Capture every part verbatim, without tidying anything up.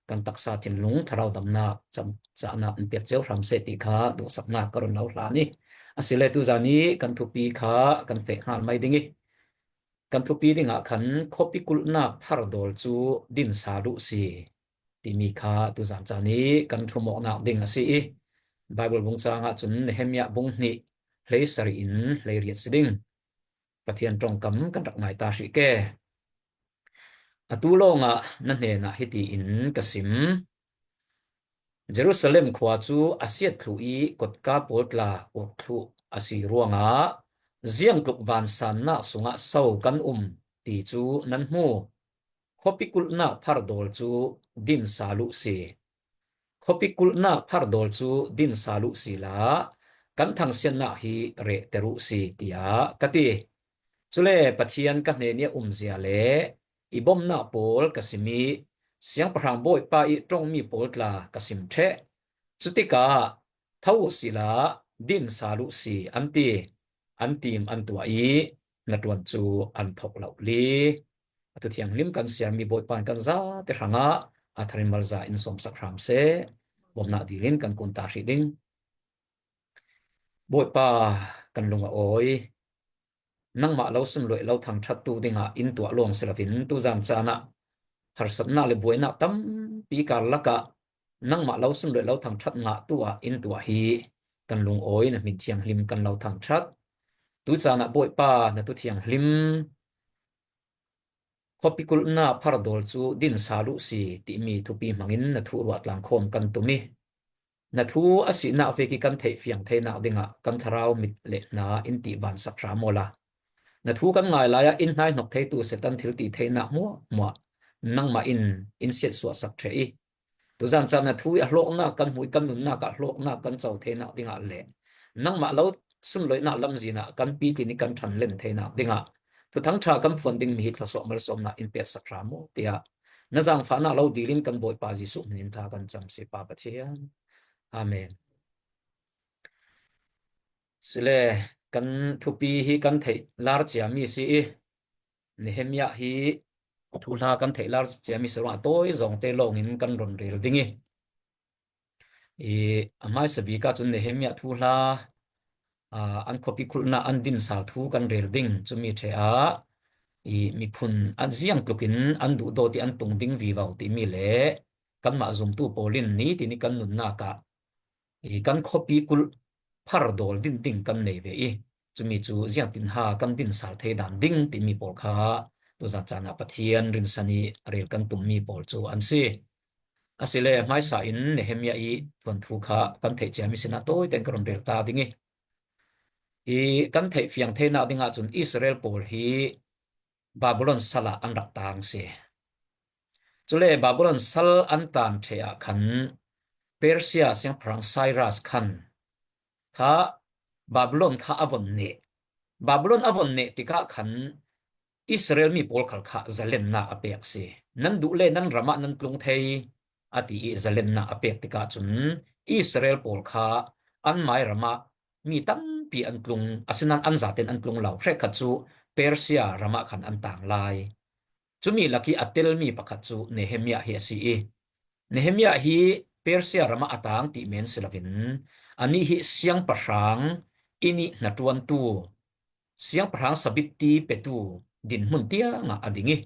kan taksa thinlung thlarau damna cam cahna an piak ceu hram seh ti kha duhsakna ka run lo hlan i. Asile tuzan i kan thupi kha kan feh nghal mai ding i. Kan thupi dingah khan khuapi kulhnak phardawl cu dinsa luh si timi kha tuzan caan i kan thumawknak ding a si i. Bible bung cangah cun Nehemiah bung hnih hleisarih in hleiriat si ding. Pathian ṭongkam kan rak ngai ta hrih ke. Atu lawngah na hnenah hitiin ka sim. Jerusalem khua cu a siat thluh i kotka pawl tla urk thluh a si ruangah ziangtluk vansannak sungah so kan um ti cu nan hmu. Khuapi kulhnak phardawl cu dinsa luh si. Khuapi kulhnak phardawl cu dinsa luh sila kan thangsiatnak hi rehter uh si, tiah ka ti. Cule Pathian ka hnen i a umzia le i bomnak pawl ka sim i siangpahrang bawipa i ṭongmi pawl tla ka sim ṭheh. Cutikah tho uh sila dinsa luh si an ti. An tim an tuah i hnaṭuan cu an thok lo li. Atu thianghlim kan siarmi Bawipa in kan zate hrangah a tharin malza in sawmsak hram seh. Bomnak dil in kan kun ta hrih ding. Bawipa, kan lung a awi. Nangmah lo sunluai lo thangṭhattu dingah in tuah lawng si loin tuzan caan ah harsatnak le buainak tampi karlak ah nangmah lo sunluai lo thangṭhat ngahtu ah in tuah hi kan lungawi na hmin thianghlim kan lo thangṭhat. Tu caan ah Bawipa na tu thianghlim khuapi kulhnak phardawl cu dinsa luh si timi thupi hmangin na thu ruah tlangkhawm kan tum i na thu a sinak vek i kan theih fiang theinak dingah kan thlarau mit le hna in tihvan sak hram awla na thu kan ngai lai ah in hnaihnok theitu Satan thil ti theinak hmuahhmuah nangmah in in siatsuahsak ṭheh i tuzan caan na thu i a hlawknak kan hmuh i kan nunnak ah hlawknak kan co theinak dingah le nangmah lo sunloihnak lamzin ah kan pitin i kan ṭhanlen theinak dingah Thuthang ṭha kan phuan dingmi hi thluasuah malsawmnak in peksak hram aw, tiah na zaangfahnak lo dil in kan Bawipa Jesuh hmin in thla kan cam si, Pa Pathian. Amen. Sile kan thupi hi kan theih lar ciami si i Nehemiah hi thuhla kan theih lar ciami si ruangah tawi zawngte lawngin kan run rel ding i I a hmaisa bik ah cun Nehemiah thuhla, aa, an khuapi kulhnak an dinsal thu kan rel ding. Cumi ṭhe ah i miphun an ziangtlukin an duhdawt i an tung ding vivo timi le kanmah zumtu pawl in nitin i kan nunnak ah i kan khuapi kulh phar dawl din ding kan nei ve i cumi cu ziangtin ha kan dinsal thei dan ding timi pawl kha tuzan caan ah Pathian rinsan i rel kan tummi pawl cu an si. Asile hmaisa in Nehemiah i thuanthu kha kan theih ciami sinah tawite in ka run rel ta ding i, i kan theih fiang theinak dingah cun Israel pawl hi Babylon sal ah an rak tang si. Cule Babylon sal an tan ṭhe ah khan Persia siangpahrang Cyrus khan kha Babylon kha a von neh. Babylon a von neh tikah khan Israel mi pawl khal kha zalennak a pek si. Nan duh le nan ram ah nan tlung thei a ti i zalennak a pek tikah cun Israel pawl kha an mai ram ah mi tampi an tlung, asinain an zaten an tlung lo. Hrekkhat cu Persia ram ah khan an tang lai. Cumi lak i a telmi pakhat cu Nehemiah hi a si i, Nehemiah hi Persia ram ah a tang ti men si loin, anih hi siangpahrang i nih hnaṭuantu, siangpahrang sabitti petu dinhmun tiangah a ding i,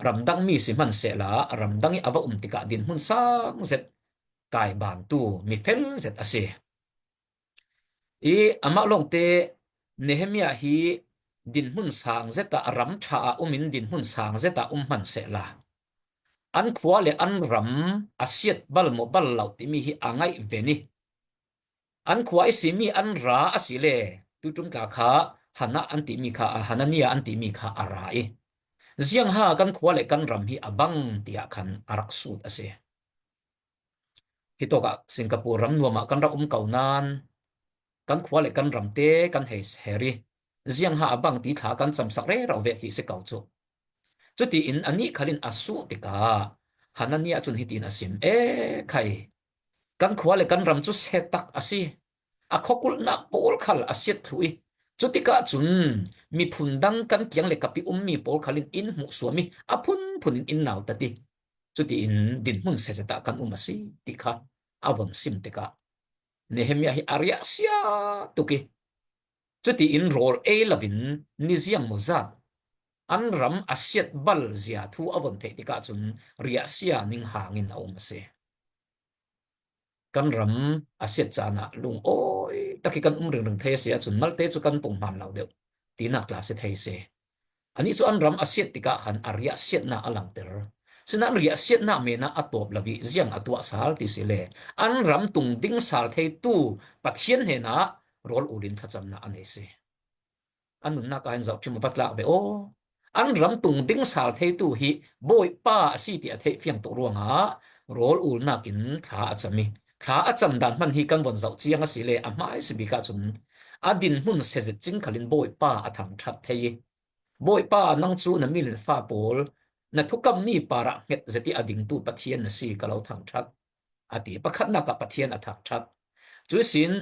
ramdang mi si hmansehla, ramdang i a va um tikah dinhmun sang zet kaibantu mi fel zet a si. I amah lawngte Nehemiah hi dinhmun sang zet ah, ram ṭha ah um in dinhmun sang zet ah um hmansehla, an khua le an ram a siat bal maw bal lo timi hi a ngaih ven i, an khua i simi an ra a si le, tuiṭum tla kha Hana an timi kha, a, Hanania an timi kha a ra i, ziangha kan khua le kan ram hi a bang tiah khan a rak sut a si. Hitawkah Singapore ram nuam ah kan rak um ko nain kan khua le kan ramte kan hei her i, ziangha a bang ti thla kan camsak rero ve hi si ko cu. Cutiin anih khal in a suh tikah Hanania cun hitiin a sim, e khai, kan khua le kan ram cu setak a si. A khuakulhnak pawl khal a siat thluh i, cutikah cun miphun dang kan kiang le kap i ummi pawl khal in in hmuhsuam i, a phunphun in in nautat i, Cutiin dinhmun sezet ah kan um a si ti kha a von sim tikah Nehemiah hi a riahsia tuk i, cutiin rawl ei lovin ni ziang maw zat an ram a siat bal zia thu a von theih tikah cun riahsia ning hangin a um a si. Kan ram a siat caan ah lungawi tak hi kan um ringring thei a si ahcun malte cu kan pung hmaan lo deuh tinak tla si thei si. Anih cu an ram a siat tikah khan a riahsiatnak a langter. Sinain riahsiatnak men ah a tawp lo i ziang a tuah sal ti si le an ram tung ding sal theitu Pathian hnenah rawl ul in thlacamnak a nei si. A nunnak ah hin zohṭhim a va tlak ve aw. An ram tung ding sal theitu hi Bawipa a si ti a theih fiang tuk ruangah rawl ulnak in thla a cam i, thla a cam dan hman hi kan von zoh ciang a si le a hmaisa bik ahcun a dinhmun sezet cing khalin Bawipa a thangṭhat thei i, Bawipa, nang cu na mi le na fa pawl na thukammi parah hnget zet i a dingtu Pathian na si ka lo thangṭhat, a ti. Pakhatnak ah Pathian a thangṭhat. Cuihsin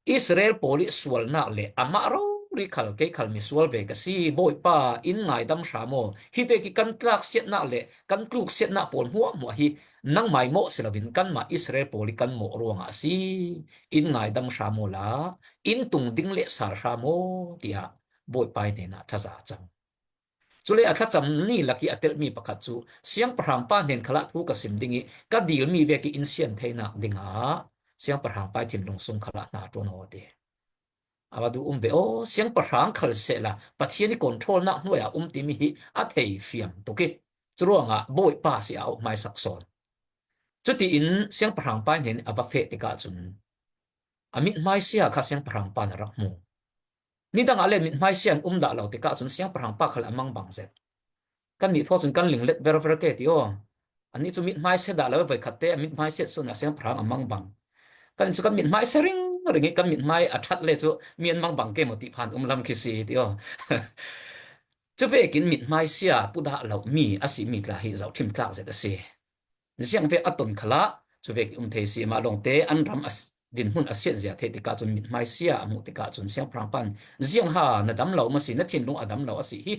Israel pawl i sualnak le amah rori khal kei khal misual ve ka si. Bawipa, in ngaidam hram aw. Hi vek i kan tlaksiatnak le kan tluksiatnak pawl hmuahhmuah hi nangmai mawh si loin kanmah Israel pawl i kan mawh ruangah a si. In ngaidam hram awla in tung ding le sal hram aw, tiah Bawipa i hnenah thaza a cam. Cule a thlacam ni lak i a telhmi pakhat cu siangpahrang pa hnen khalah thu ka sim ding i ka dilmi vek i in sian theinak dingah siangpahrang pa i thinlung sung khalah hna ṭuan aw, a ti. A va duh um ve aw, siangpahrang khal sehla Pathian i controlnak hnuai ah um timi hi a thei fiang tuk i, curuangah Bawipa si a auh hmaisak sawn. Cutiin siangpahrang pa hnen a va feh tikah cun a mithmaisia kha siangpahrang pa na rak hmu. Nidang ah le mithmaisia an um dah lo tikah cun siangpahrang pa khal a mangbang zet. Kannih thaw cun kan linglet verver ke ti aw. Anih cu mithmaisia dah lo, voikhat te a mithmaisia sun ah siangpahrang a mangbang. Kan cu kan mithmaisia ringring i kan mithmai a ṭhat le cu mi an mangbang ke maw ti phan um lam khi si ti aw. Cu vekin mithmaisia pu dah lo mi a si mi tla hi zohṭhim tlak zet a si. Ziangvek a ton khalah cu vek um thei si. Amah lawngte an ram a s-, dinhmun a siat zia theih tikah cun mithmaisia a hmuh tikah cun siangpahrang pan ziangha na dam lo maw si, na thinlung a dam lo a si hi,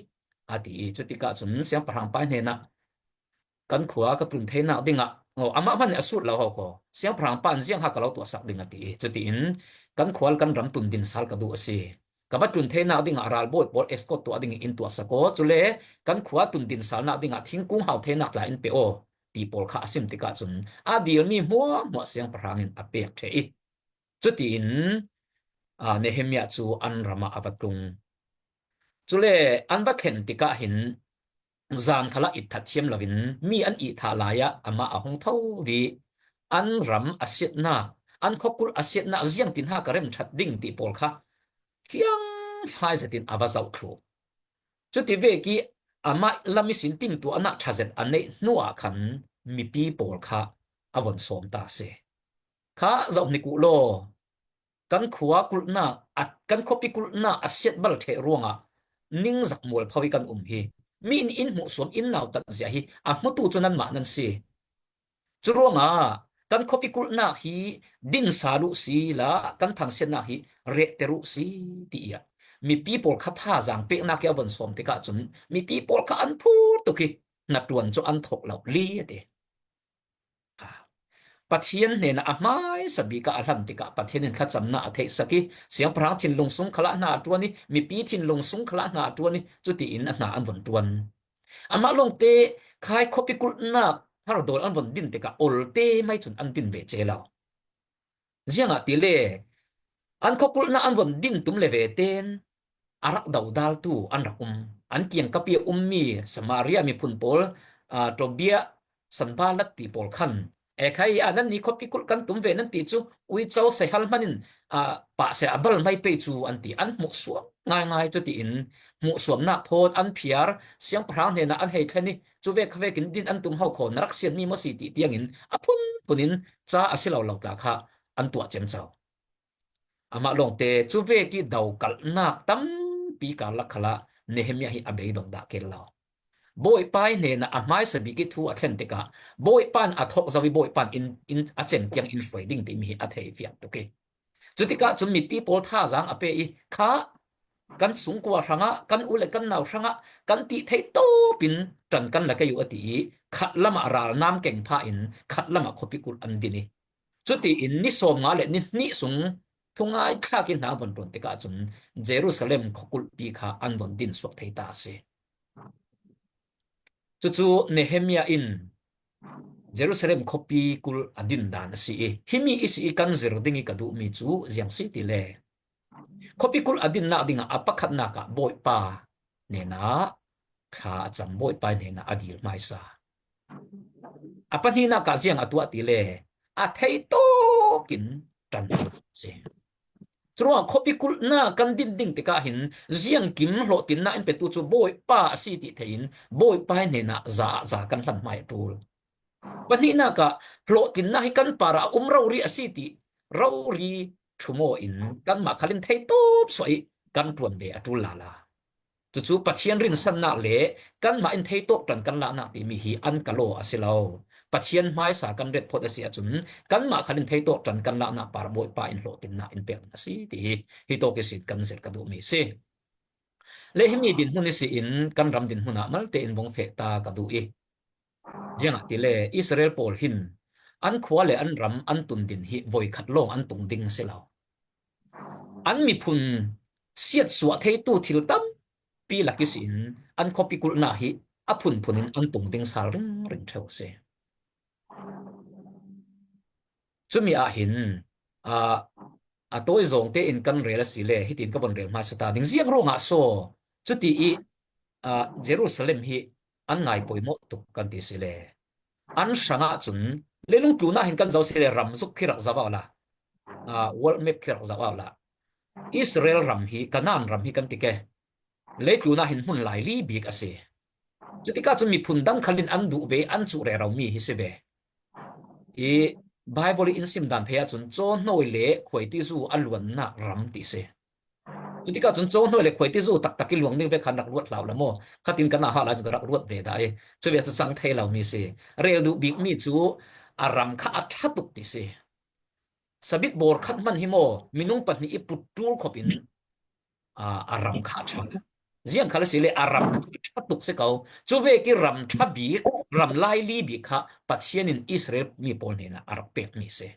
a ti i. Cutikah cun siangpahrang pa hnenah kan khua ka tlun theinak dingah, oh, amah hmanh a sut lo ho ko, siangpahrang pan ziangha ka lo tuahsak ding a ti i. Cutiin kan khua le kan ram tundin sal ka duh a si. Ka va tlun theinak dingah ralbawi pawl escort tuah dingin in tuahsak aw. Cule kan khua tundin salnak dingah thingkung hau theinak tla in pe aw, ti pawl kha a sim tikah cun a dilmi hmuahhmuah siangpahrang in a pek ṭheh i, cutiin, aa, Nehemiah cu an ram ah a va tlung. Cule an va thlen tikah hin zan khalah itthat thiam loin mi an ihthah lai ah amah a hung tho i an ram a siatnak, an khuakulh a siatnak ziangtin ha ka remṭhat ding ti pawl kha fiangfai zetin a va zoh thluh. Cuti vek i amah lam ihsin timtuahnak ṭha zet a neih hnuah khan mipi pawl kha a von sawm ta a si. Kha zoh hnik uh law, kan khua kulhnak, a, kan khuapi kulhnak a siat bal ṭheh ruangah ningzak mualpho i kan um hi. Mi in in hmuhsuam, in nautat zia hi a hmutu cu nanmah nan si. Curuangah kan khuapi kulhnak hi din sal uh si la, kan thansiatnak hi rehter uh si, ti i ah mipi pawl kha thazaang peknak i a von sawm tikah cun mipi pawl kha an phur tuk i hnaṭuan cu an thawk lo li a ti. Ha. Pathian hnenah a hmaisa bik ah a hlan tikah Pathian in thlacamnak a theihsak i, siangpahrang thinlung sung khalah hna a ṭuan i, mipi thinlung sung khalah hna a ṭuan i, cutiin a hna an von ṭuan. Amah lawngte khai khuapi kulhnak hardawl an von din tikah olte mai cun an din ve ce lo. Ziangahtile an khuakulhnak an von din tum le ve ten a rak dodaltu an rak um. An kiangkap i a ummi Samaria miphun pawl, aa, Tobiah, Sanballat ti pawl khan, e khai, a nannih khuapi kulh kan tum ve nan ti cu uico seihal hman in, aa, pahse a bal mai pei cu an ti. An hmuhsuam ngaingai, cutiin hmuhsuamnak thawn an phiar, siangpahrang hnenah an hei thlen i, cu vek kha vekin din an tum ho kho, na rak siatmi maw si ti tiangin a phunphun in ca a si lo lo tla kha an tuah ciamco. Amah lawngte cu vek i dokalhnak tampi karlak khalah Nehemiah hi a beidong dah kir lo. Bawipa i hnenah a hmaisa bik i thu a thlen tikah Bawipa in a thawk zo i Bawipa in, in a cem tiang in hruai ding timi hi a thei fiang tuk i. Cutikah cun mipi pawl thazaang a pe i, kha kan sungkua hrangah, kan u le kan nau hrangah kan tih theih tawpin ṭan kan la kei uh a ti i, khat lamah ral nam keng pha in khat lamah khuapi kulh an din i, cutiin ni sawmnga le ni hnih sung thungai thlak in hna von ṭuan tikah cun Jerusalem khuakulhpi kha an von din suak thei ta a si. Cucu Nehemiah in Jerusalem khuapi kulh a din dan a si i, himi i si i kan zir ding i ka duhmi cu ziang si ti le, khuapi kulh a dinnak dingah a pakhatnak ah Bawipa hnenah thla a cam, Bawipa hnenah a dil hmaisa. A pahnihnak ah ziang a tuah ti le, a theitawk in ṭan a si. Curuangah khuapi kulhnak kan din ding tikah hin ziangkim hlawhtinnak in petu cu Bawipa a si ti thei in Bawipa hnenah za ah za kan hlan hmai a ṭul. Pahnihnak ah hlawhtinnak hi kan parah a um rori a si ti rori ṭhum aw in kanmah khal in theitawp suah i kan ṭuan ve a ṭul lala. Cucu Pathian rinsannak le kanmah in theitawp ṭan kan lahnak timi hi an ka law a si lo. Pathian hmaisa kan ret phawt a si ahcun kanmah khal in theitawp ṭan kan lahnak par Bawipa in hlawhtinnak in pek a si ti hi, hi tawk ihsin kan zir ka duhmi a si. Le himi dinhmun ihsin kan ram dinhmun ah malte in vung feh ta ka duh i, ziangahtile Israel pawl hin an khua le an ram an tun din hi voikhat lawng an tung ding a si lo. An miphun siatsuah theitu thil tampi lak ihsin an khuapi kulhnak hi a phunphun in an tung ding sal ringring ṭheu a si. Cumi ah hin, aa, a tawi zawng tein kan rel a si le, hitin ka von rel hmaisa ta ding. Ziang ruangah so, cuti i, aa, Jerusalem hi an ngai poimawh tuk kan ti si le, an hrangah cun leilung tlunah hin kan zoh si le, ram zuk khi rak zoh awk la, aa, world map khi rak zoh awk la, Israel ram hi, Kanaan ram hi kan ti ke. Leitlunah hin hmun laili bik a si. Cutikah cun miphun dang khalin an duh ve, an cuh rero mi hi si ve. I Bible i in sim dan phei ahcun cawhnawi le khuaitizu a luannak ram ti si. Cutikah cun cawhnawi le khuaitizu taktak i luang ding ve khan rak luat hlau la maw? Khatin kan ah hal ahcun rak luat ve dah i. Cu ve cu cang thei lo mi si. Rel duh bik mi cu a ram kha a ṭha tuk ti si. Sabit bawr khat hman hi maw, minung pahnih i put ṭul khop in, aa, a ram kha a ṭha. Ziang khal a si le a ram kha a ṭha tuk si ko. Cu vek i ram ṭha bik, ram laili bik kha Pathian in Israel mi pawl hnenah a rak pekmi a si.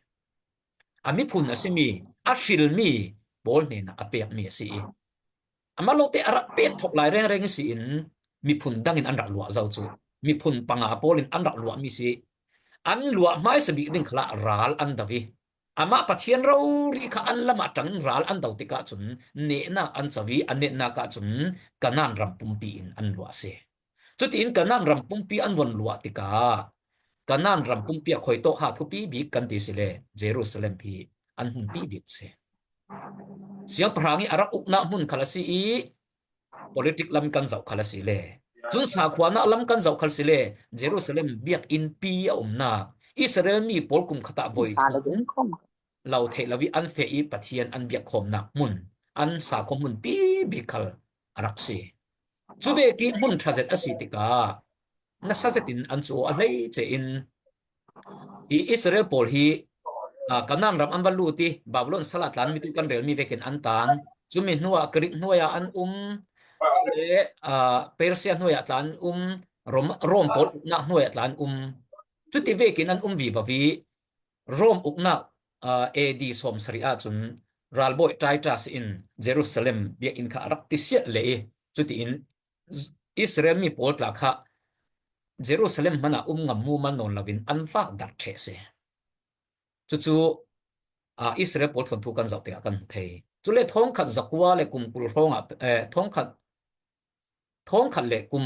A miphun a simi, a hrilmi pawl hnenah a pekmi a si i, amah lawngte a rak pek thok lai rengreng si in miphun dang in an rak luah zo cu. Miphun panga pawl in an rak luahmi si. An luah hmaisa bik ding khalah ral an do i, amah Pathian rori kha an lamah ṭang in ral an do tikah cun nehnak an co i, a netnak ah cun Kanaan ram pumpi in an luah a si. Cutiin Kanaan ram pumpi an von luah tikah Kanaan ram pumpi ah khuitawk ha thupi bik kan ti si le Jerusalem hi an hmunpi bik a si. Siangpahrang i a rak uknak hmun khal a si i, politik lam kan zoh khal a si le, cun sakhuanak lam kan zoh khal si le, Jerusalem biakinnpi a umnak, Israel mi pawl kum khat ah voi lo theih lo i an feh i Pathian an biakkhawmnak hmun, an sakhuam hmunpi bik khal a rak si. Cu vek i hmun ṭha zet a si tikah nasa zetin an cu a hleice in i Israel pawl hi, aa, Kanaan ram an va lut i Babylon sal ah tlanmi tu kan relmi vekin an tan. Cumi hnuah Greek hnuai ah an um, cule, aa, Persia hnuai ah tla an um, Rom, Rom pawl uknak hnuai ah tla an um. Cuti vekin an um vivo i Rom uknak, aa, A D sawmsarih ahcun ralbawi Titus in Jerusalem biakinn kha a rak tisiat leh i, cutiin Israel mi pawl tla kha Jerusalem hmanh ah um ngam mumal nawn loin an vak darh ṭheh a si. Cucu, aa, Israel pawl thuanthu kan zoh tikah kan hmu thei. Cule thawngkhat zakua le kum kul hrawngah, eh, thawngkhat, thawngkhat le kum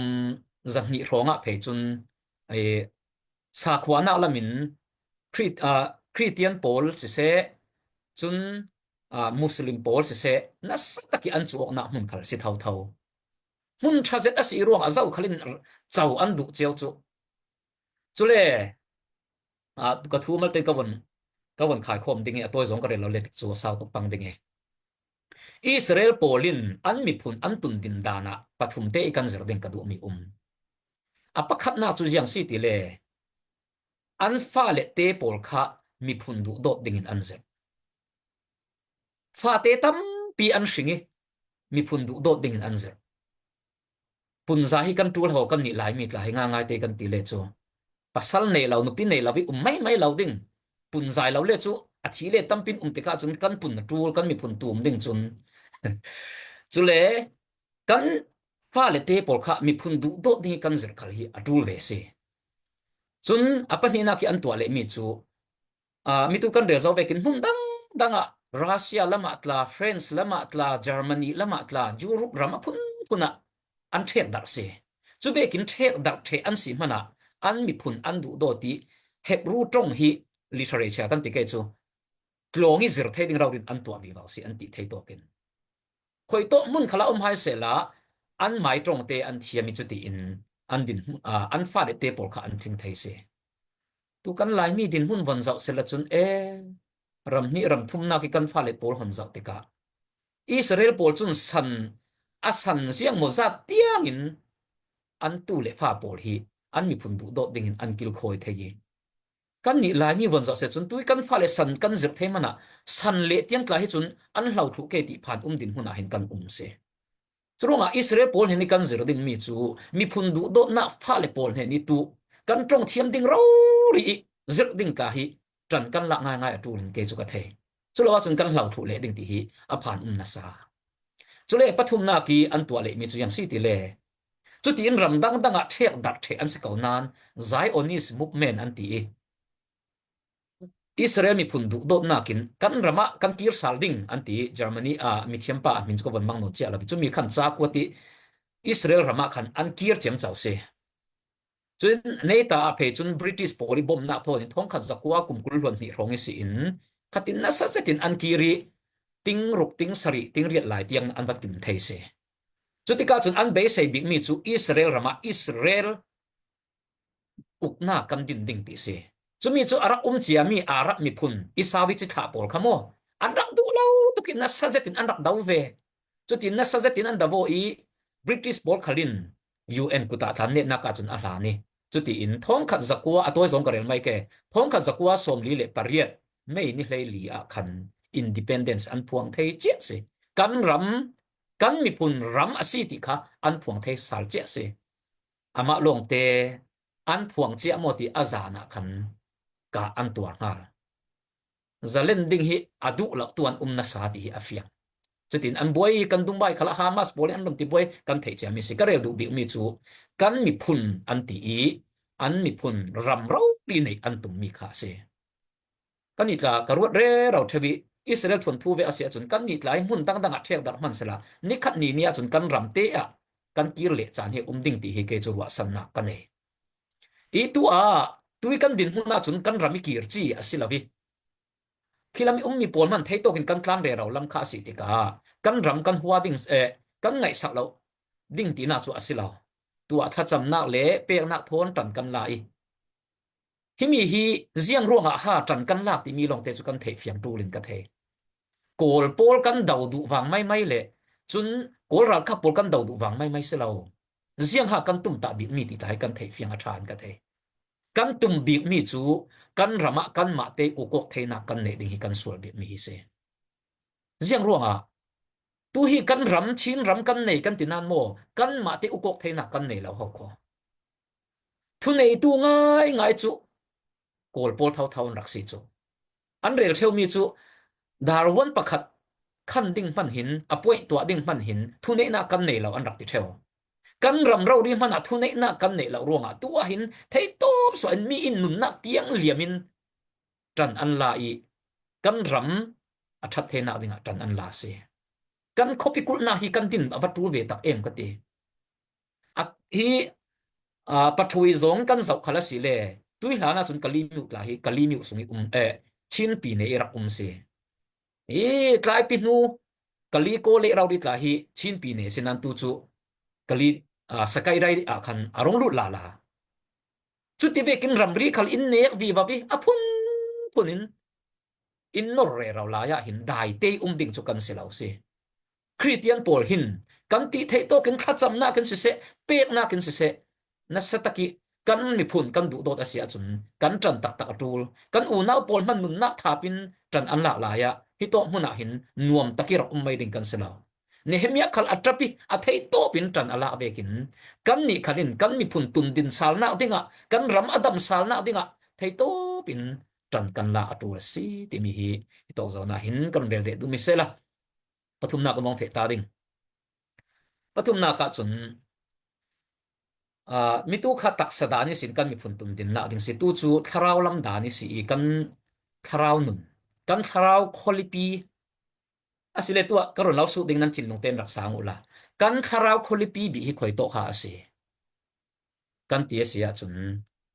zahnih hrawngah phei cun, eh, sakhuanak lamin Khri-, aa, Khristian pawl siseh, cun, aa, Muslim pawl siseh, nasa tak i an cuh awknak hmun khal si thotho. Hmun ṭha zet a si i ruangah zokhal in co an duh cio cu. Cule, aa, ka thu malte ka von, ka von khaikhawm ding i a tawi zong ka rel lo le tikcu a sau tuk pang ding i. Israel pawl in an miphun an tun din dan ah pathum te i kan zir ding ka duhmi um. A pakhatnak cu ziang si ti le, an fale te pawl kha miphun duhdawt dingin an zir. Fate tampi an hring i miphun duhdawt dingin an zir. Punza hi kan ṭul ho kan nih Laimi tla hi ngaingai te kan ti le cu. pasal nei lo, nupi nei lo i um mai mai lo ding. Pun zai lo le cu a thi le tampin um tikah cun kan pun a ṭul, kan miphun tum ding cun. Cule kan fale te pawl kha miphun duhdawt ding i kan zirh khal hi a ṭul ve si. Cun a pahnihnak i an tuah lehmi cu, aa, mitu kan rel zo vekin hmun dangdang ah Russia lamah tla, France lamah tla, Germany lamah tla, Europe ram a phunphun ah an ṭhek darh si. Cu vekin ṭhek darh ṭheh an si hmanah an miphun an duhdawt i Hebru ṭong hi literature kan ti ke cu tlawng i zir thei ding rori in an tuah vivo si an ti thei tawkin. Khuitawk hmun khalah um hai sehla an mai ṭongte an thiam i cutiin an din, aa, an fale te pawl kha an tling thei si. Tu kan Laimi dinhmun von zoh sehla cun e, ram hnih ram thumnak i kan fale pawl hon zoh tikah Israel pawl cun san, a san ziang maw zat tiangin an tu le fa pawl hi an miphun duhdawt dingin an kilkhawi thei i, kannih Laimi von zoh seh cun tui kan fale san kan zirh thei hmanah san le tiang tla hi cun an hlo thluh ke ti phan um dinhmun ah hin kan um si. Curuangah Israel pawl hnen i kan zir dingmi cu miphun duhdawtnak fale pawl hnen i tu kan ṭong thiam ding rori i zirh ding tla hi ṭan kan lak ngaingai a ṭul in kei cu ka thei. Culo ahcun kan hlo thluh leh ding ti hi a phan um nasa. Cule pathumnak i an tuah lehmi cu ziang si ti le, cutiin ram dangdang ah ṭhek darh ṭheh an si ko nain Zionist movement an ti i, Israel miphun duhdawtnak in kan ram ah kan kir sal ding an ti i, Germany ah mithiam pa a hmin cu ka von mang nawn cia lo i, cumi khan ca kuat i Israel ram ah khan an kir ciamco si. Cun neita ah phei cun British pawl i bomnak thawn in thawngkhat zakua kum kul hluan hnih hrawng i si in khatin nasa zetin an kir i ting ruk, ting sarih, ting riat lai tiang an va kim thei si. Cutikah cun an beisei bikmi cu Israel ram ah Israel uknak kan din ding ti si. Cumi cu a rak um ciami Arab miphun i sau i cithlah pawl kha maw an rak duh lo tuk i nasa zetin an rak do ve. Cutin nasa zetin an do i British pawl khal in U N kut ah tlan netnak ah cun a hlan i, cutiin thawngkhat zakua a tawi zong ka rel mai ke, thawngkhat zakua sawmli le pariat May ni hleili ah khan independence an phuang thei ciah si. Kan ram, kan miphun ram a si ti kha an phuang thei sal ciah si. Amah lawngte an phuang ciah maw ti a zan ah khan ka an tuar hngal. Zalen ding hi a duh lo tu an um nasa ti hi a fiang. Cutin an buai kan dungbai khalah Hamas pawl in an run ti buai kan theih ciami si. Ka rel duh bikmi cu kan miphun an ti i an miphun ram rori neih an tummi kha a si. Kan i tla ka ruat rero ṭheu i Israel thuanthu ve a si ahcun kan i tla i hmun dangdang ah ṭhek darh hman sehla nikhat ni ni ahcun kan ram te ah kan kir leh caan hi a um ding ti hi kei cu ruahsannak ka nei. I tu ah tui kan dinhmun ahcun kan ram i kir ci a si lo i, khi lam i ummi pawl hman theitawk in kan tlan rero lam kha a si tikah kan ram kan hua ding, eh, kan ngaihsak lo ding tinak cu a si lo. Tu ah thlacamnak le peknak thawn ṭan kan la i, himi hi ziang ruangah ha ṭan kan lak timi lawngte cu kan theih fiang ṭul in ka thei. Kawl pawl kan do duh vang maimai le cun Kawl ralkap pawl kan do duh vang maimai si lo. Ziang ha kan tumtah bikmi ti tla hi kan theih fiang a ṭha in ka thei. Kan tum bikmi cu kan ram ah kanmah te ukawk theinak kan neih ding hi kan sual bikmi hi si. Ziang ruangah tu hi kan ram, Chin ram kan nei kan ti nan maw, kanmah te ukawk theinak kan nei lo ho kho. Thuneitu ngaingai cu Kawl pawl thotho an rak si cu. An rel ṭheumi cu Darwin pakhat khan ding hman hin, a puai tuah ding hman hin thuneihnak kan nei lo an rak ti ṭheu. Kan ram rori hmanah thuneihnak kan neih lo ruangah tu ah hin theitawp suah in mi in nunnak tiang liam in ṭan an la i kan ram a ṭhat theinak dingah ṭan an la si. Kan khuapi kulhnak hi kan din a va ṭul ve tak em ka ti. A, hi, aa, pathui zong kan zoh khal a si le tui hlan ahcun Kalaymyo tla hi Kalaymyo sung i um, eh, Chin pi ne i rak um si. Hi tlaipi hnu Kali kaw le rori tla hi Chin pi ne si nan tu cu Kali, aa, Sakai rai ah khan a rung lut lala. Cuti vekin ramri khal in nek vivo i a phunphun in in nor rero lai ah hin daite um ding cu kan si lo si. Khristian pawl hin kan tih theih tawk in thlacamnak in siseh, peknak in siseh, nasa tak i kan miphun kan duhdawt a si ahcun kan ṭan taktak a ṭul. Kan unau pawl hman nunnak thap in ṭan an lak lai ah hitawk hmun ah hin nuam tak i rak um mai ding kan si lo. Nehemiah khal a ṭap ih a theitawpin ṭan a lak vekin, kannih khalin kan miphun tundin salnak dingah, kan ram a dam salnak dingah theitawpin ṭan kan lak a ṭul a si timi hi i tawk zawnah hin kan rel deh duh mi sehla, pathumnak a mawng feh ta ding. Pathumnak ahcun, aa, mitu kha taksa dan ihsin kan miphun tundinnak ding si. Tu cu thlarau lam dan ih si ih kan thlarau nun, kan thlarau khualipi a si le tuah ka run lo sut ding nan thinlung tein rak sang uhla, kan thlarau khualipi bik hi khuitawk kha a si kan ti a si ahcun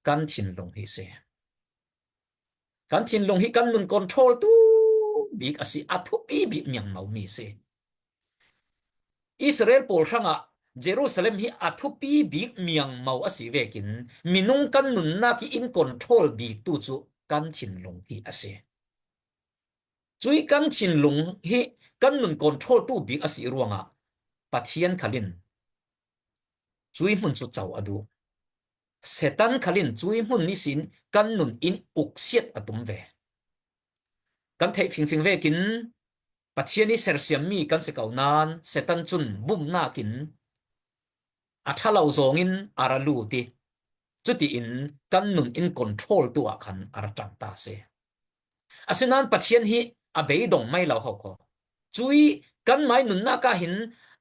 kan thinlung hi a si. Kan thinlung hi kan nun control tu bik a si, a thupi bik miangmo mi a si. Israel pawl hrangah Jerusalem hi a thupi bik miangmo a si vekin minung kan nunnak ih in control bik tu cu kan thinlung hi a si. Cui kan thinlung hi kan nun control tu bik a si ruangah Pathian khalin cui hmun cu co a duh. Satan khalin cui hmun ihsin kan nun in uksiat a tum ve. Kan theih fingfing vekin Pathian ih sersiammi kan si ko nain Satan cun bumnak in a ṭha lo zawngin a ra lut ih, cutiin kan nun in control tu ah khan a ra ṭang ta a si. Asinain Pathian hi a beidong mai lo ho kho. Cui kanmai nunnak ah hin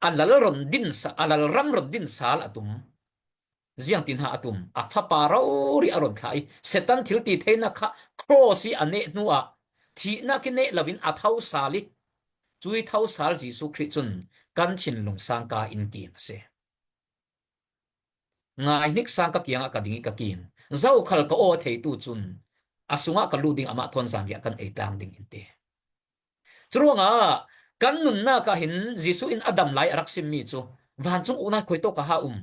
a lal ron din sa, a lalram ron din sal a tum. Ziangtin ha a tum, a fapa rori a ron thlah ih Satan thil ti theinak kha cross ih a neh hnuah thihnak ih neh loin a tho sal ih, cui tho sal Jesuh Khrih cun kan thinlung sangka in kim a si. Ngaihnik sang ka kiangah ka ding ih ka kim. Zokhal ka aw theitu cun a sungah ka lut ding, amah thawn zanriah kan ei tlang ding in ti. Curuangah kan nunnak ah hin Jesuh in a dam lai a rak simmi cu, vancung uknak khuitawk ah ha um,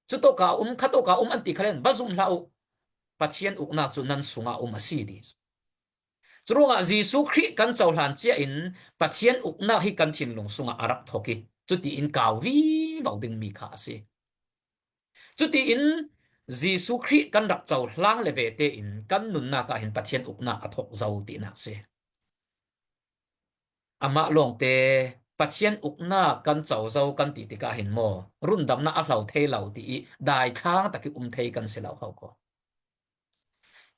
cutawk ah um, khatawk ah um an ti khalen va zum hlah uh. Pathian uknak cu nan sungah um a si ti. Curuangah Jesuh Khrih kan cohlan cia in Pathian uknak hi kan thinlung sungah a rak thok ih, cutiin kau vivo dingmi kha a si. Cutiin Jesuh Khrih kan rak cohlang le ve tein kan nunnak ah hin Pathian uknak a thok zo tinak a si. Amah lawngte Pathian uknak kan co zo kan ti tikah hin maw, rundamnak a hlo thei lo ti ih daithlang tak ih um thei kan si lo ho ko.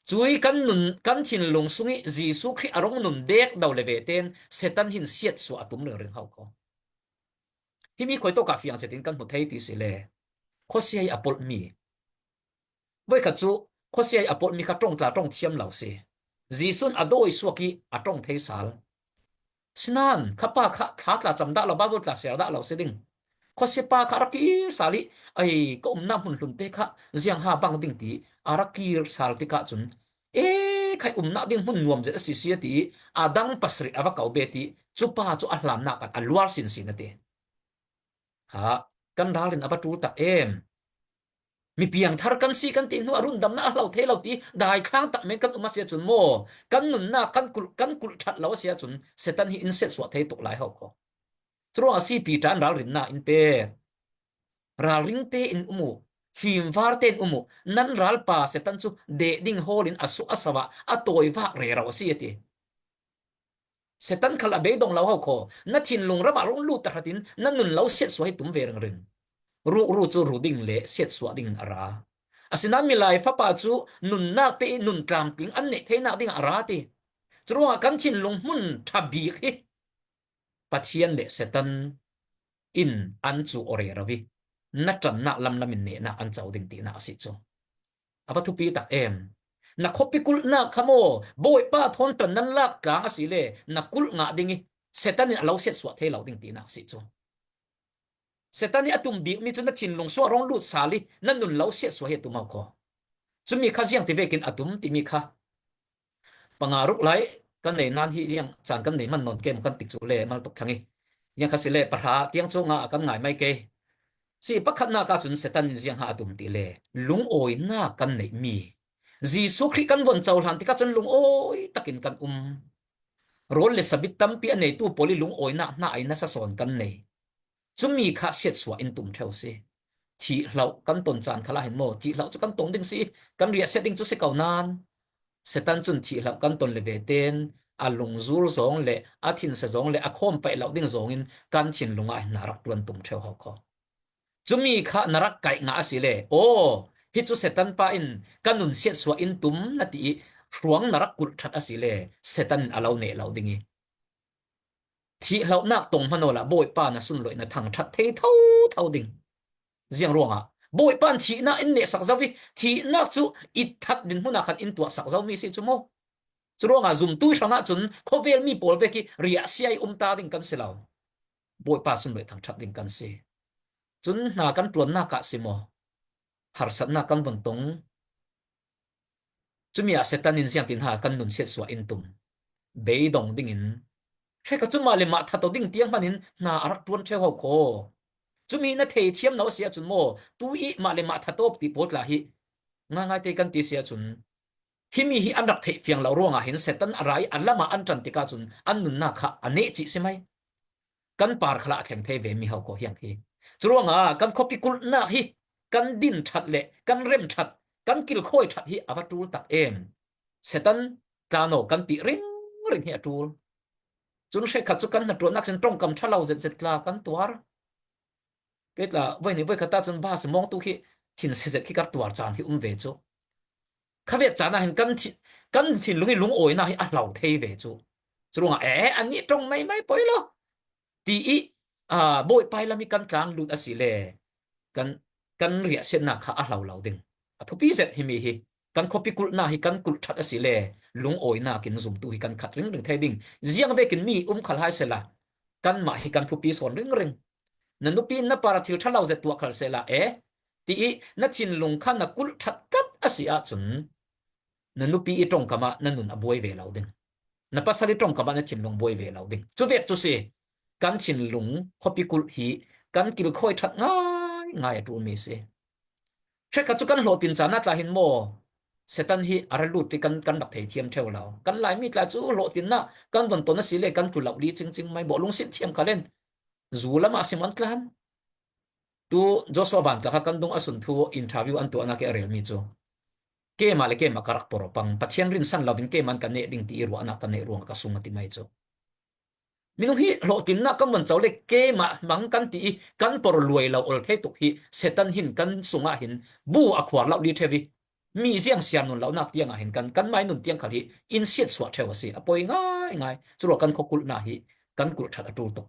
Cui kan nun, kan thinlung sungih Jesuh Khrih a rung nun dek do le ve tein Satan hin siatsuah a tum ringring ho ko. Himi khuitawk ah fiang zetin kan hmu thei ti si le, khuasia ih a polhmi. Voikhat cu khuasia ih a polhmi kha ṭong tla ṭong thiam lo si. Jesuh in a dawi suak ih a ṭong thei sal. Sinan, kha pa kha thla tla cam dah lo, Baibal tla siar dah lo si ding. Khuasia pa kha a rak kir sal ih, ai, ka umnak hmun hlunte kha ziang ha bang ding ti a rak kir sal tikah cun, e, khai umnak ding hmun nuam zet a si si a ti ih, a dang pasarih a va ko bet ih, cu pa cu a hlannak kan a luar sinsin a ti. Ha, kan ralrin a va ṭul tak em. Mi piangthar kan si kan ti hnu a rundamnak a hlo thei lo ti daithlang tak men kan um a si ahcun maw, kan nunnak kan kulh, kan kulh ṭhat lo a si ahcun Satan hi in siatsuah thei tuk lai ho ko. Curuangah a si Piter in ralrinnak in pek. Ralring tein um uh, fimvar tein um uh, nan ralpa Satan cu deh ding hawl in a suk a sau ah a tawivak rero a si a ti. Satan khal a beidong lo ho kho. Na thinlung ram ah rung lut tahratin na nun lo siatsuah hi tum ve ringring. Rukru cu ru ding le siatsuah dingin a ra. Asinain milai fapa cu nunnak pe ih nun tlamtling an neih theinak dingah a ra ti. Curuangah kan thinlung hmun ṭha bik hi Pathian le Satan in an cu aw rero ih na ṭannak lamlam in nehnak an co ding tinak a si cu. A va thupi tak em. Na khuapi kulhnak kha maw, Bawipa thawn ṭan nan lak tlang a si le na kulh ngah ding ih Satan in a lo siatsuah thei lo ding tinak a si cu. Satan ih a tum bikmi cu na thinlung sungah rung lut sal ih na nun lo siatsuah hi a tum aw kho. Cumi kha ziang ti vekin a tum timi kha panga ruk lai kan nei nan hi ziang caan kan nei man nawn kem kan tik cu le mal tuk thang ih, ziang kha si le pahra tiang cu nga a kan ngai mai ke. Si pakhatnak ahcun Satan in ziang ha a tum ti le lungawinak kan neihmi Jesuh Khrih kan von cohlan tikah cun lungawi takin kan um. Rawl le sabit tampi a neitu pawl ih lungawinak hna ai nasa sawn kan nei. Cumi kha siatsuah in tum ṭheu si. Thih hloh kan ton caan khalah hin maw, thih hloh cu kan ton ding si, kan riahsiat ding cu si ko nain Satan cun thih hloh kan ton le ve tein a lungzul zawng le a thinse zawng le a khawm paih loh ding zawngin kan thinlungah hin na rak ṭuan tum ṭheu ho khaw. Cumi kha na rak kaih ngah asile, aw, hi cu Satan pa in ka nun siatsuah in tum na ti ih hruang na rak kulh ṭhat asile, Satan in a lo neh lo ding ih, thih hlohnak tong hman awla Bawipa na sunlawih na thangṭhat thei thotho ding. Ziang ruangah Bawipa in thihnak in nehsak zo ih, thihnak cu itthat dinhmun ah khan in tuahsak zomi si cu maw? Curuangah zumtu ih hrangah cun khawvel mi pawl vek ih riahsia ih um ta ding kan si lo. Bawipa sunlawih thangṭhat ding kan si. Cun hna kan ṭuannak ah si maw? Harsatnak kan vun tong. Cumi ah Satan in ziangtin ha kan nun siatsuah in tum? Beidong dingin, hre kha cu mah le mah that aw ding tiang hmanin hna a rak ṭuan ṭheu ho khaw. Cumi na thei thiam lo a si ahcun maw, tu ih mah le mah that aw ti pawl tla hi ngaingai te kan ti si ahcun, himi hi an rak theih fiang lo ruangah hin Satan a ra ih a lamah an ṭan tikah cun an nunnak kha a neh cih si mai. Kan par khalah a thleng thei ve mi ho khaw hiang hi. Curuangah kan khuapi kulhnak hi kan din ṭhat le kan rem ṭhat, kan kilkhawi ṭhat hi a va ṭul tak em. Satan tla no kan ti ringring hi a ṭul. Cun hrekkhat cu kan hnaṭuannak sin ṭongkam ṭha lo zetzet tla kan tuar. Kei tla voi ni voi khat ahcun bas mawngtu khi thinse zet khi kar tuar caan hi um ve cu. Khavek caan ah hin kan thi-, kan thinlung ih lungawinak hi a hlo thei ve cu. Curuangah, e, anih ṭong maimai poi lo ti ih, aa, Bawipa ih lam ih kan tlan lut asile kan, kan riahsiatnak kha a hlo lo ding. A thupi zet himi hi kan khuapi kulhnak hi kan kulh ṭhat asile lungawinak in zumtu hi kan khat ringring thei ding. Ziang vekin mi um khal hai sehla, kanmah hi kan thupi sawn ringring. Na nupi in na par a thil ṭha lo zet tuah khal sehla, e, ti ih na thinlung kha na kulh ṭhat kat a si ahcun, na nupi ih ṭongkam ah na nun a buai ve lo ding. Na pasal ih ṭongkam ah na thinlung buai ve lo ding. Cuvek cu si, kan thinlung khuapi kulh hi kan kilkhawi ṭhat ngaingai a ṭulmi si. Hrekkhat cu kan hlawhtling caan ah tla hin maw, Satan hi a ra lut ti kan, kan rak thei thiam ṭheu lo. Kan Laimi tla cu hlawhtlinnak kan vun ton asile kan tlu lo li cingcing mai bawh lungsit thiam khal in zu lamah a sim an tlan. Tu Joshua Van tla kha kan dung a sun thu interview an tuahnak ih a relmi cu, keimah le keimah ka rak porh pang, Pathian rinsan loin keimah in ka neh ding ti ih ruahnak ka neih ruangah ka sung a ti mai cu. Minung hi hlawhtlinnak kan vun co le keimah hmang kan ti ih kan porh luai lo ol thei tuk hi Satan hin kan sungah hin bu a khuar lo li ṭheu ih mi ziang siar nun lonak tiangah hin kan, kan mai nun tiang khal hi in siatsuah ṭheu a si. A poi ngaingai. Curuah kan khuakulhnak hi kan kulh ṭhat a ṭul tuk.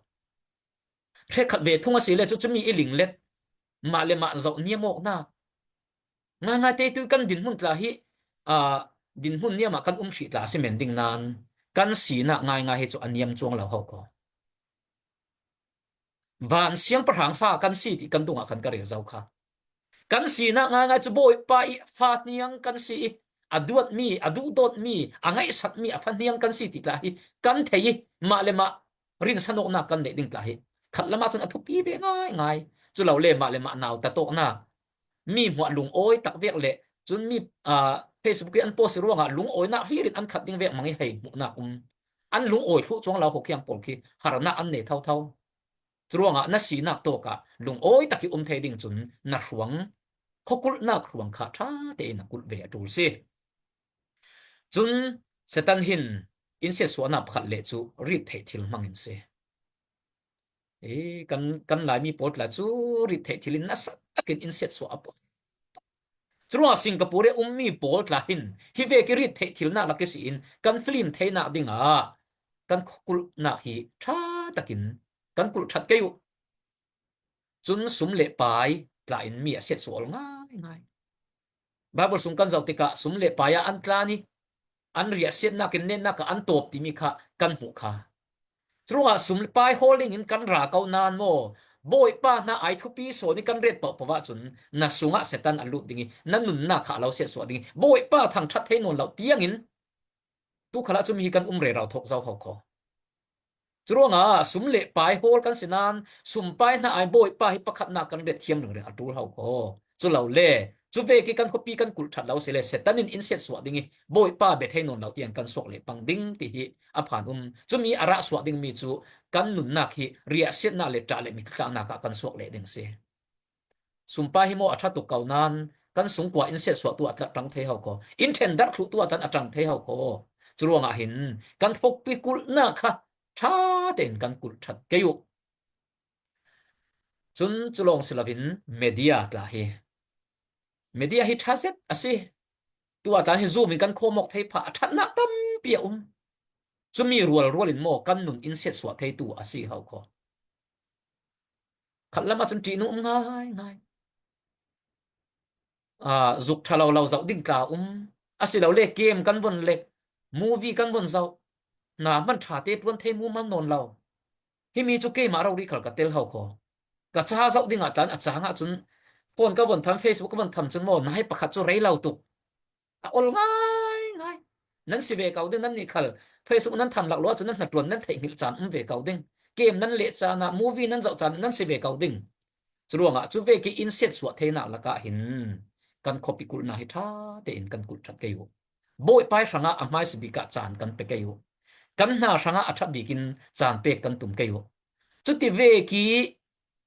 Hrekkhat ve thung asile cu cumi ih linglet, mah le mah zoh niam awknak, ngaingai te tu kan dinhmun tla hi, aa, dinhmun niam ah kan um hrih tla a si men ding nain kan sinak ngaingai hi cu a niam cuang lo ho khaw. Van siangpahrang fa kan si ti kan dungah khan ka rel zo kha. Kan sinak ngaingai cu Bawipa ih fa hniang kan si ih, a duatmi, a duhdawtmi, a ngaihsakmi a fa hniang kan si ti tla hi kan thei ih, mah le mah rinsan awknak kan neih ding tla hi khat lamah cun a thupi ve ngaingai. Cu lo le mah le mah nautat awknak, mi hmuah lungawi tak vek le cun mi, aa, Facebook ih an post ruangah lungawinak hlir in an khat ding vek hmang ih hei hmuhnak um. An lungawi thluh cuang lo khuakhiang pawl khi harnak an nei thotho. Curuangah na sinak tawkah lungawi tak ih um thei ding cun na hruang, khuakulhnak hruang kha ṭha tein na kulh ve a ṭul si. Cun Satan hin in siatsuahnak pakhat le cu rit theih thil hmangin si. Ee, kan, kan Laimi pawl tla cu rit theih thil in nasa takin in siatsuah a poi. Curuangah Singapore ih ummi pawl tla hin hi vek ih rit theih thilnak lak ihsi in kan film theinak dingah kan khuakulhnak hi ṭha takin kan kulh ṭhat kei uh. Cun sum le pai tla in mi a siatsuah awl ngaingai. Baibal sung kan zoh tikah sum le pai ah an tlan ih an riahsiatnak in netnak ah an tawp timi kha kan hmuh kha. Curuangah sum le pai hawl dingin kan ra ko nain maw, Bawipa hna ai thupi sawn ih kan ret pohpoh ahcun na sungah Satan a lut ding ih na nunnak kha a lo siatsuah ding ih Bawipa thangṭhat thei nawn lo tiangin tu khalah cumi hi kan um rero thawk zo ho khaw. Curuangah sum le pai hawl kan si nain sum pai hna ai Bawipa hi pakhatnak kan ret thiam ringring a ṭul ho khaw. Cu lo le, cu vek ih kan khuapi kan kulh ṭhat lo si le Satan in in siatsuah ding ih Bawipa bia thei nawn lo tiang kan suak leh pang ding ti hi a phan um. Cumi a rah suah dingmi cu kan nunnak hi riahsiatnak le ṭah le mitthlatnak ah kan suak leh ding si. Sumpai hi maw a ṭha tuk ko nain kan sungkua in siatsuah tu a ṭang thei ho khaw. In ṭhen darh thluh tu a ṭang thei ho khaw. Curuangah hin kan khopi kulhna kha ṭha tein kan kulh ṭhat kei uh. Cun cu lawng si loin media tla hi, media hi ṭha zet a si. Tuah tan hi Zoom in kan khawm awk thei phah a ṭhatnak tampi a um. Cumi rualrual in maw kan nun in siatsuah theitu a si hau kho. Khat lam ahcun ṭihnung um ngaingai. Aa, zuk ṭha lo lo zoh ding tla um. Asilole game kan von lek, movie kan von zoh. Na hman ṭha te ṭuan thei mumal nawn lo. Himi cu keimah rori khal ka tel hau kho. Ka ca zoh dingah tlan a cang ahcun phone ka von tham, Facebook ka von tham cun maw, nai pakhat cu rei lo tuk. A ol ngaingai. Nan si ve ko ding, nannih khal Facebook nan tham lak lo ahcun nan hnaṭuan nan theih hngilh caan um ve ko ding. Game nan leh caan ah, movie nan zoh caan ah nan si ve ko ding. Curuangah cu vek i in siatsuah theinak lakah hin kan khuapi kulhnak hi ṭha tein kan kulh ṭhat kei uh. Bawipa hrangah a hmaisa bik ah caan kan pe kei uh. Kan hna hrangah a ṭha bik in caan pek kan tum kei uh. Cuti vek i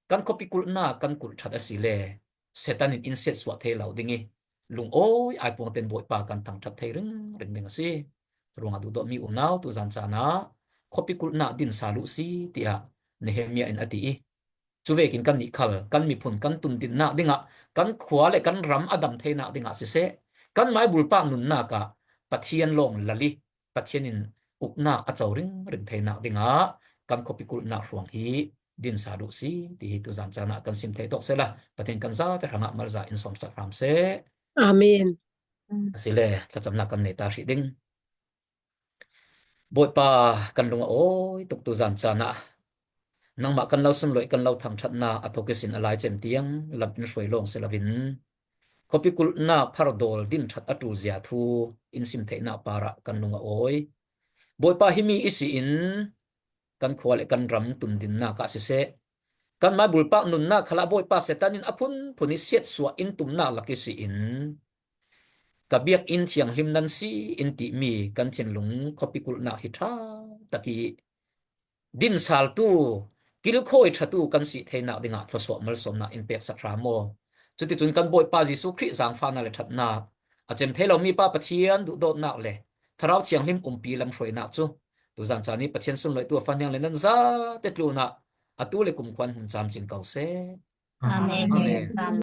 kan khuapi kulhnak kan kulh ṭhat asile Satan in in siatsuah thei lo ding i, lungawi aipuang tein Bawipa kan thangṭhat thei ringring ding a si. Curuangah duhdawtmi unau, tuzan caan ah khuapi kulhnak din sal uh si, tiah Nehemiah in a ti i, cu vekin kannih khal kan miphun kan tundinnak dingah, kan khua le kan ram a dam theinak dingah siseh, kan maibulpak nunnak ah Pathian lawng lal i, Pathian in uknak a co ringring theinak dingah kan khuapi kulhnak hruang hi din sal uh si, ti hi tuzan caan ah kan sim thei tawk sehla, Pathian kan zate hrangah malza in sawmsak hram seh. Amen. Asile, thlacamnak kan nei ta hrih ding. Bawipa, kan lung a awi tuk tuzan caan ah nangmah kan lo sunloih, kan lo thangṭhatnak a thawk ihsin a lai cem tiang lam in hruai lawng si loin, khuapi kulhnak phardawl din ṭhat a ṭulzia thu in sim theihnak parah kan lung a awi. Bawipa, himi ihsi in kan khua le kan ram tundinnak ah siseh, kan maibulpak nunnak khalah Bawipa Satan in a phunphun i siatsuah in tumnak lak ihsi in ka biakinn thianghlim nan si in timi kan thinlung khuapi kulhnak hi ṭha tak i, din saltu, kilkhawi ṭhatu kan si theinak dingah thluasuah malsawmnak in peksak hram aw. Cuticun kan Bawipa Jesuh Khrih zaangfahnak le ṭhatnak, a cem thei lomi Pa Pathian duhdawtnak le Thlarau Thianghlim umpi lamhruainak cu tuzan caan i Pathian sunloihtu a fahniang le nan zate tlunah atu le kumkhuan hmun camcin ko seh. Amen. Amen.